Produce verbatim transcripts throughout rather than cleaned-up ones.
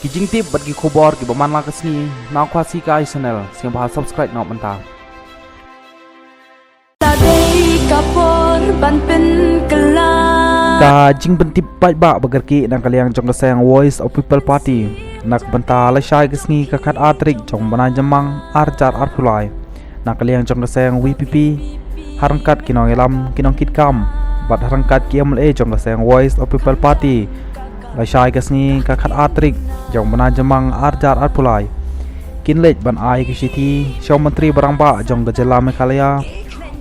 Ki jingtip bad ki khubor kiba man la ka sngi na Khasi Kai Channel, sngewbha subscribe noh mynta. Ta dei ka por ban pynkylla. Ka jingpyntip paidbah ba kyrkieh na ka liang jong ka seng Voice of People Party na ka bynta lashai ka sngi ka khat ar tarik jong u bnai Jymmang ar hajar arphew lai. Na ka liang jong ka seng V P P, ha ryngkat ki nongïalam, ki nongkitkam bad ha ryngkat ki M L A jong ka seng Voice of People Party, lashai ka sngi ka khat ar tarik jong u bnai Jymmang ar hajar arphew lai, kin leit ban ai ka shithi sha u Myntri ba rangbah jong ka jylla Meghalaya,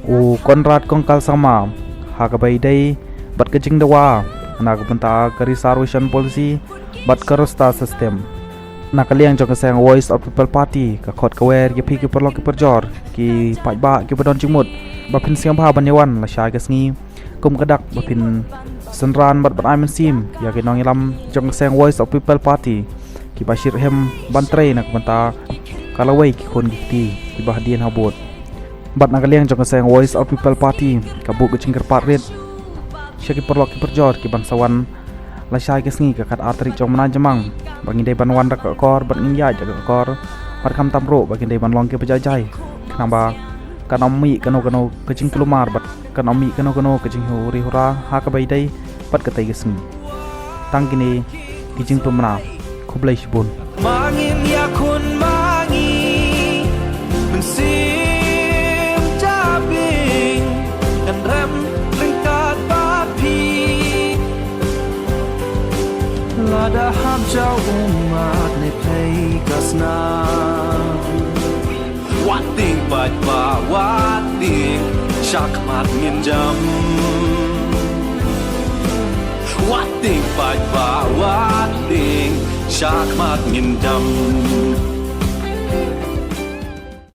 u Conrad Kongkal Sangma, ha kaba ïadei bad ka jingdawa na ka bynta ka Reservation Policy bad ka Roster System. Na ka liang jong ka seng Voice of People Party, ka khot kawei ïa phi ki paralok ki parajor, ki paidbah kiba don jingmut, ba phin sngewbha ban ïawan lashai ka sngi kum ka dak, ba phin synran bad ban ai mynsiem ïa ki nongïalam jong ka seng Voice of People Party, kiba shitrhem ban trei na ka bynta ka lawei ki khun ki kti kiba hadien ha vote. Bad na ka liang jong ka seng Voice of People Party, ka buh ka jingkyrpad rit sha ki paralok ki parajor kiban sa wan lashai ka sngi ka khat ar tarik jong u bnai Jymmang, ba ngin dei ban wan da ka akor bad ngin ïaid da ka akor, bad khamtam ruh ba ngin dei ban long kiba jai jai, khnang ba kan ym mih kano kano ka jingkulmar bad kan ym mih kano kano ka jinghuri hura ha kaba ïadei bad katei ka sngi. Tang kine ki jingpynbna. Khublei shibun. Ma ngin ïakhun ma ngi, mynsiem jabieng, kan rem ryngkat bad phi. Lada hap jaw ummat ne pei ka snam. Wat tieng paidbah, wat tieng, shakhmat ngin jam. Wat tieng paidbah, wat tieng, shakhmat ngin jam.